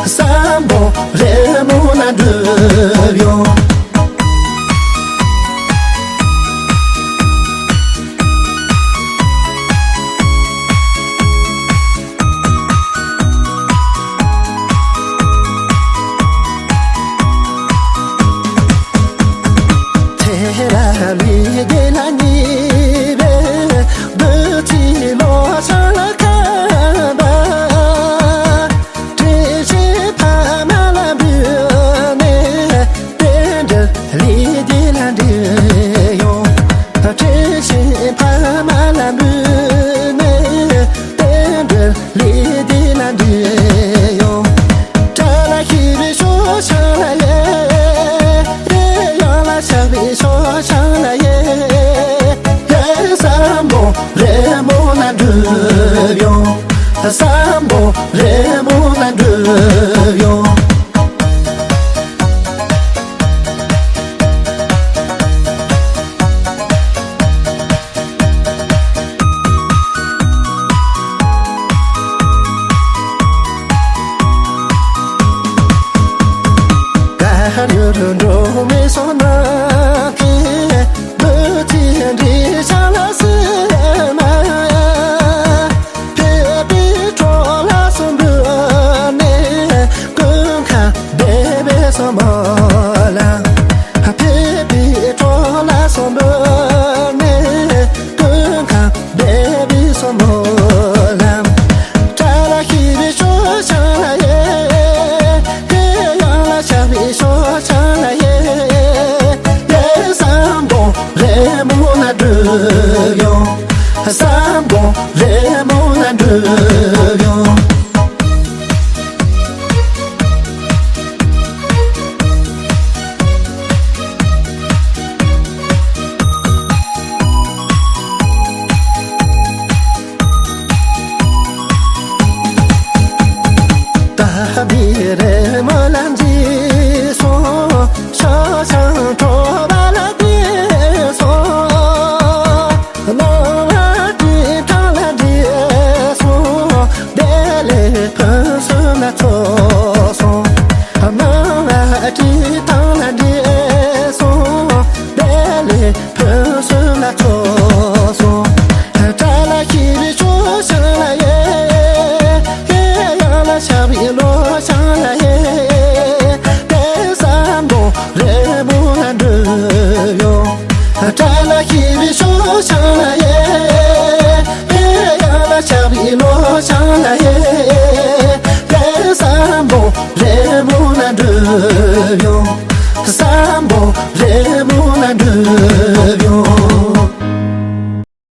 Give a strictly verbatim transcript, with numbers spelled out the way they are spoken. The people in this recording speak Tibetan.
བསམ་པ་རི་མོ་ལ་འགྲུབ་ཡོང་། ཐེ་ར་ལི་དེ་ལ་ཉི་བའི་བདུད་རྩི་ལོ་ཆང་ལ་ཁ་བ། བཀྲ་ཤིས་ཕ་མ་ལ་འབུལ་ནས་རྟེན་འབྲེལ་ལི་དེ་ལ་འགྲིག་ཡོང་། བཀྲ་ཤིས་ཕ་མ་ལ་འབུལ་ནས་རྟེན་འབྲེལ་ལི་དེ་ལ་འགྲིག་ཡོང་། བཀྲ་ལ་ཤིས་པའི་ཤོ་ཆང་ལ་ཡེ། ཡང་ལ་ཆགས་པའི་ཤོ་ཆང་ལ་ཡེ། ཡེ་བསམ་པ་རི་མོ་ལ་འགྲུབ་ཡོང་། བསམ་པ་རི་མོ་ལ་འགྲུབ་ཡོང་། གར་ཡུལ་འགྲོ་མི་སོང་ན་ཁེ། བུ་ཚེ་འདི་ཆ་ལ་སེ་མ། ཕེབས་པའི་འཕྲོ་ལ་སོ་འབུལ་ནས་ཀུན་ཁ་བདེ་བའི་སོ་མོ་ལ། ཕེབས་པའི་འཕྲོ་ལ་སོ་འབུལ་ནས་ཀུན་ཁ་བདེ་བའི་སོ་མོ་ལ། བཀྲ་ལ་ཤིས་པའི་ཤོ་ཆང་ལ་ཡེ། ཡང་ལ་ཆགས་པའི་ཤོ་ཆང་ལ་ཡེ། ཡེ་བསམ་པ་རི་མོ་ལ་འགྲུབ་ཡོང་། བསམ་པ་རི་མོ་ལ་འགྲུབ་ཡོང་། ད་བི་རི་མོ་ལ་འཇིགས་སོང་། ཤོ་ཆང་འཕྲོ་བ་ལ་བདེ་སོང་། སྣང་བ་བཀྲིས་ཐང་ལ་བདེ་སོང་། བདེ་ལེགས་ཕུན་སུམ་ལ་ཚོགས་སོང་། སྣང་བ་བཀྲིས་ཐང་ལ་བདེ་སོང་། བདེ་ལེགས་ཕུན་སུམ་ལ་ཚོགས་སོང་། བཀྲ་ལ་ཤིས་པའི་ཤོ་ཆང་ལ་ཡེ། ཡང་ལ་ཆགས་པའི་ལོ་ཆང་ལ་ཡེ། དེ་བསམ་པ་རི་མོ་ལ་འགྲུབ་ཡོང་། བཀྲ་ལ་ཤིས་པའི་ཤོ་ཆང་ལ་ཡེ། ཡང་ལ་ཆགས་པའི་ལོ་ཆང་ལ་ཡེ། དེ་བསམ་པ་རི་མོ་ལ་འགྲུབ་ཡོང་། བསམ་པ་རི་མོ་ལ་འགྲུབ་ཡོང་།